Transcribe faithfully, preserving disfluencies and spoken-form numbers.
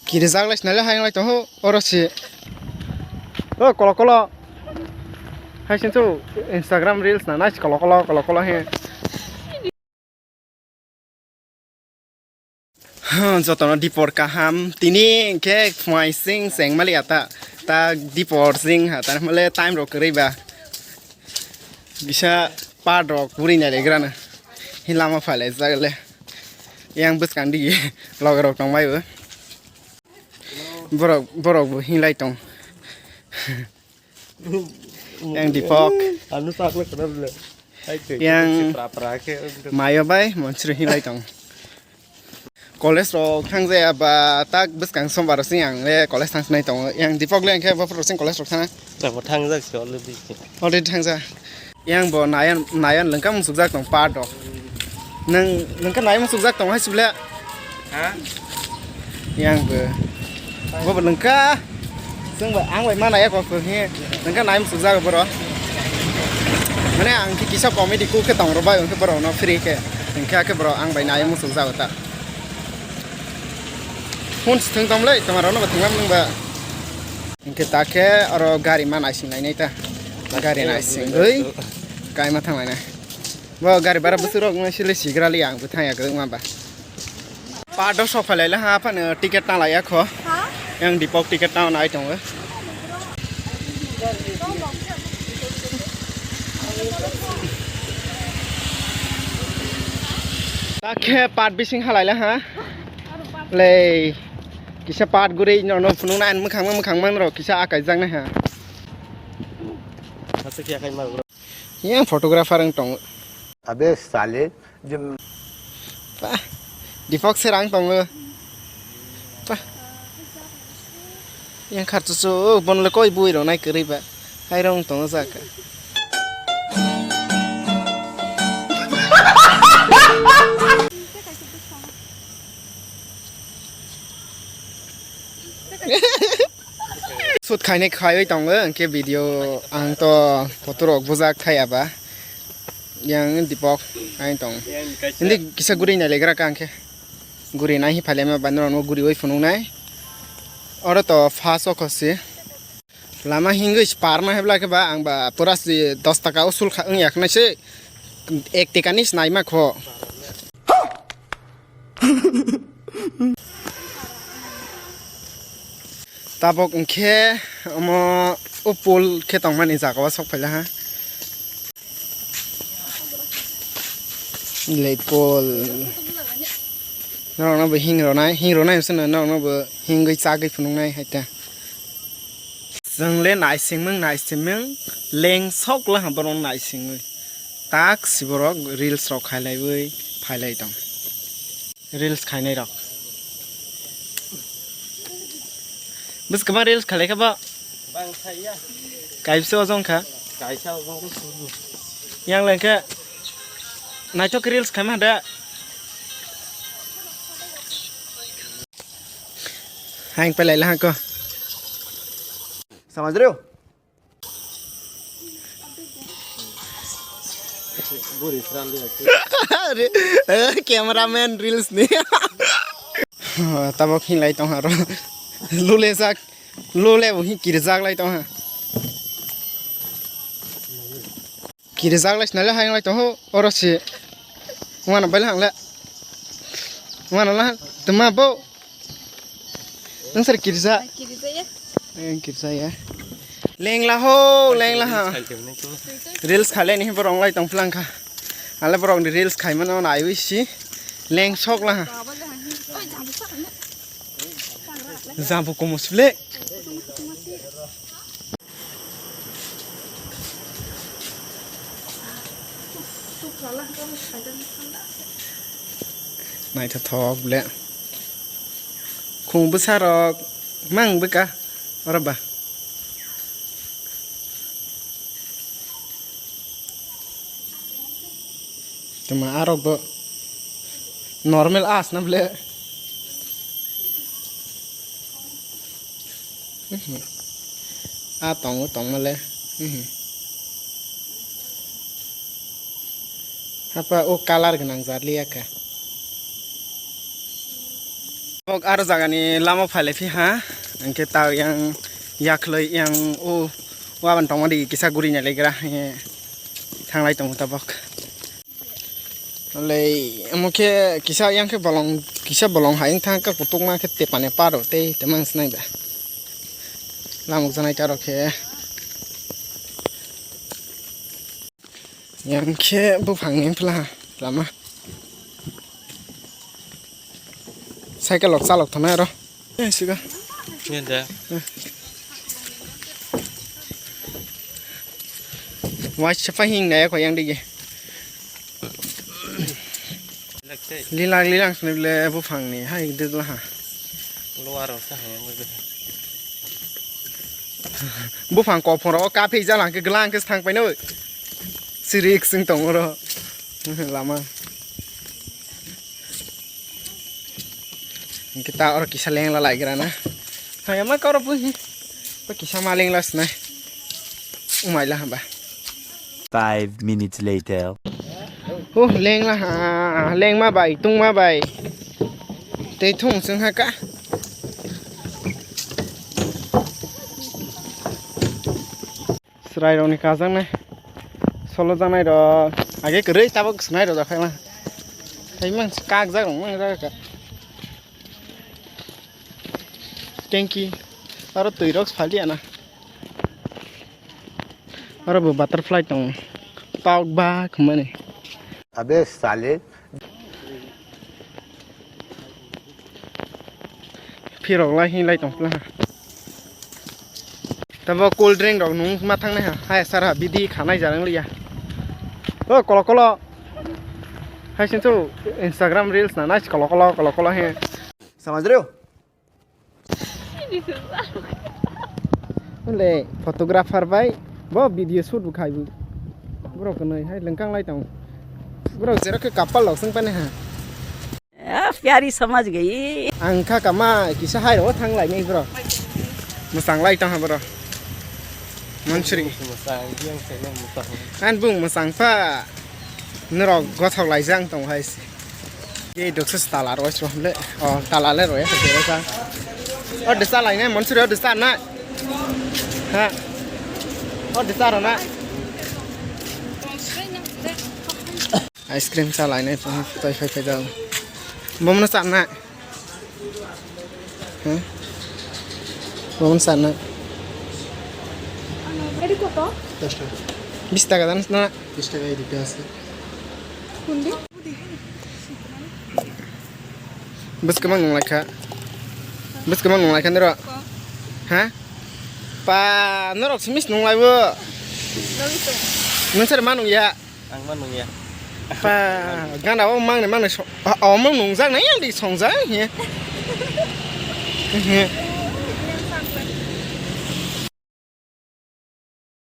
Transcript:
Kirijak lai sinai le hayung lai tongo oro si. O kolo kolo. Hai sin su Instagram reels na nai kolo kolo kolo kolo he. Jotono dipor kaham tini hwnkhe phwai sing cheng mali ata ta dipor sing ha ta male time rok kwrwi ba. Bisa part rok puri nai legrana. Hi lama phai lai jak le. Yang bwskang digi loge rok tong bai bo. Borok borok bo hinlai tong. Yang Dipok. Anu sak le kena bela. Hai ke. Yang pra pra ke. Mayo bai monsri hinlai tong. College rok thang jaya ba tak bwskang sombar sing ang le college thang sinai tongo. Yang Dipok le hwnkhe bafur sing college rok thana. Tamo thang jak se already. Already thang ja. Yang bo nayan nayan lengka musuk jak tong part rok. Nang lengka nayan musuk jak tong hai sibla. Ha? Yang bo. Bo bo lengka. Seng ba ang bai mana ya kok he. Lengka nayan musuk jak boro. Mane ang ki kisa comedy ku ke tong ro bai ke boro no free ke. Lengka ke boro ang bai nayan musuk jak ta. Phone se thwng tongmolai, tongmarokno bo thwnglam nwng ba. Hinkhe ta khe oro gari ma naising lainai ta. Gari naisingwi kaima thang lainai. Bo gari bara bwswk rok wngma sile sigra li ang bwthang ya kwrwngma ba. Part o sok phai lai ha phano ticket ta lai ya kho. Yang Dipok ticket ta nai tongo. Ta khe part bising halai la ha. Lei kisa part guri no no phunuk na mwkhang mwkhang man rok kisa akai jak na ha. Yang photographer wng tong. Abe sale. Jum. Bah, Dipok se rang tongo. Bah. Yang kharchuchu, oh, bon le koi bui rok nai kwrwi ba. Hai rong tongo jaka. Shoot khainai khaiwi tongo, hwnkhe video ang to photo rok bujak thai aba. Yang Dipok, ang tong. Hindi kisa guri nai legra ka hwnkhe. Guri nai hi phailema bandra no guri oi phunuk nai. Oro to first o khosi. Lama hingwi sparma hebla khe ba ang ba pura si dos taka usul kha wngya khna se ek tika ni snai ma kho. Tabok hwnkhe omo o pol khe tongmani jaga o sok phaila ha. Late pol. Norokno bo hing ronai, hing ronai hwnsano norokno bo hingwi chagwi phunuknai hai ta. Chwng le naisingmung naisingmung leng sok la borok naisingwi. Tak si borok reels rok khailaiwi phailai tong. Reels khainai rok. Bwskang reels khalai kha ba. Bang thaiya. Kaisa ojong kha. Kaisa ojong kha. Yang lengkha. Naithok reels khaima da. Hang pelai la ko. Samajh rahe ho? Are, eh, cameraman reels ni. Tabok hinlai tong haro. Lule jak, lule bo hin kirjak lai tong ha. Kirjak lai sinale hayang lai tong ho, oro si. Wana bai lang le. Wana la, tuma bo. Nang sir kirja. Kirja ya. Eh, kirja ya. Lengla ho, lengla ha. Reels khaile ni borok lai tong phlangkha. Ale borok ni reels khaimano naiwi si. Leng sok la ha. Jambu komo sile. Naithothok ble. Khung bwsarok mang bwkha oro ba. Tuma arok bo normal as na ble. Mhm. A tongo tongmale. Mhm. Hapa o colour gwnang jarliya kha. Tabok aro jagani lama phailai phi ha, hwnkhe ta yang yakhwlwi yang o waban tongma di kisa guri nailagra, eh, thanglai tongo tabok. Lei omo khe kisa yang khe bolong, kisa bolong hai wng thang khe kutukma khe tepani paro tei temang snai da. Lamuk janai taro khe. Yang khe buphangni phla lama. Cycle lok chalok thana aro. Eh, siga. Yan da. Wai chapa hing nai ko yang dige. Lilang lilang sini le buphangni hai de la ha. Lo aro sa ha yang. Buphang kophoro kaphik jalang khe glang khe thang paino. Sirik sing tong oro. Lama. Hwnkhe ta oro kisa lengla laigra na. Hayama koro buhi. Bo kisa ma lengla sna. Umaila hamba. Five minutes later. Oh, lengla ha, lengma bai, tungma bai. Tei thung sung ha ka. Chwrairokni kajaknai, solojaknairok, age kwrwi tabuk swnairok jakhai ma. Hai mang kak jak rok mang jak ka. Thank you. Aro twi rok phaliya na. Aro bo butterfly tong. Tokba khmani. Abe sale. Phirok lai hin lai tong phla. Tabo cold drink rok nung ma thang nai ha. Hai sar ha bidi khanai jarang liya. O kolo kolo. Hai sin tu Instagram reels na nai kolo kolo kolo kolo he. Samajreo. Le photographer bai bo video shoot bo khai bo. Borok kwnwi hai lengkang lai tong. Borok jero khe couple rok swng pani ha. Ah, pyari samajh gayi. Ang kha kama kisa hai ro thang lai nai bro. Mwsang lai tong ha bro. Mansuri. Mwsang, yang saya mwsang. An bung mwsang pa. Norok gothok lai jang tong hai. Ye doksa tala ro sro le. Oh, tala le ro ya sa. Oh, desa lai nai mansuri oh desa na. Ha. Oh, desa ro na. Ice cream cha lainai phai phai phai da. Bomno chanai. Hah? Bomno chanai. এটা কত? দশ টাকা। বিশ টাকা জানিস না? বিশ টাকা এই দুটো আছে। কোনটি? Bwskang nung lai kha. Bwskang nung lai kha nero. Ha? Pa norok simis nung lai bo. Nung sar ma nung ya. Ang ma nung ya. Pa gana o mang ni mang ni so-, a, o mang nung jak nai yang di song jak he. He.